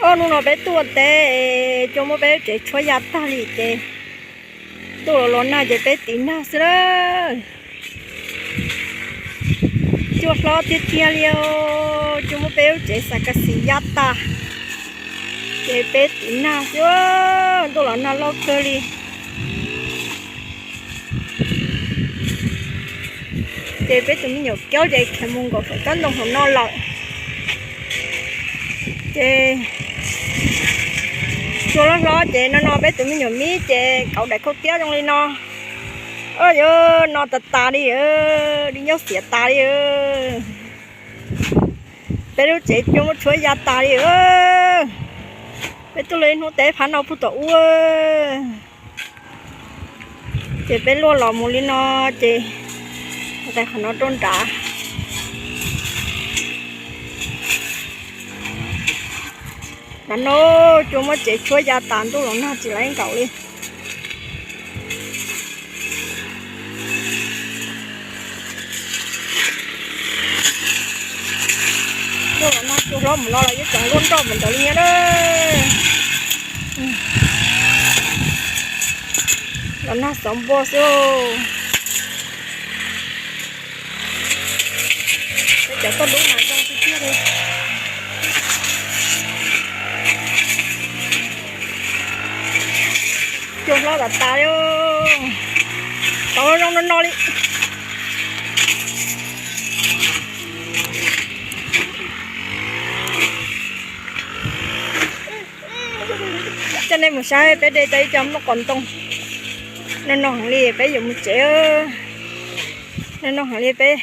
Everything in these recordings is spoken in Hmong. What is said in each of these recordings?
Hnub no peb tuaj teb, cua muab peb lub tsev tshuab ya tag li ces ntuj los los nag ces peb tiv nag xwb lawm. Cua hlob tiag tiag li, cua muab peb lub tsev xav kas xis ya tas ces peb tiv nag xwb, ntuj los nag loj kawg li. Ces peb tus me nyuam Kiaub ces khiav mus nkaum saum tsob ntoo hauv no lawm. Ces cua hlob hlob ces no no peb tus me nyuam Mib ces kauv daim khau tiab zoo li no. Yuav no tas tas li, di nyob xiav tas li. Peb lub tsev cua muab tshuab ya tas li. Peb tuaj lawm ib hnub teb phab no puag tom ub ces peb luaj los mus li no ces tais qhov no rau nrad. Nrad no cua muab tsev tshuab ya tas, ntuj los nag tsis laib nkaus li. Ntuj los nag cua hlob mus no los yeej tseem luaj nroj mus ntawd li na. Los nag xov npua xwb. Peb cov toj dub mas zoo tiag tiag li. Cua hlob tas tas li. Tau zoo no no li. Coj nej mus saib peb de tau ib co nplooj qos ntoo. No no heev li peb yuav mus tsev. No no heev li peb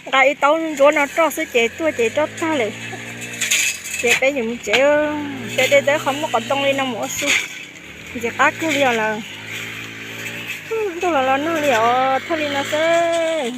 nqa ib taub ntsuab no roj xwb ces tuaj ces roj tag lawm. Ces peb yuav mus tsev. Peb de tau ib qho nplooj qos ntoo li no mus ua su. Ntxim qab kawg li os lawm. Ntuj los los nag li os, thawj li no xwb.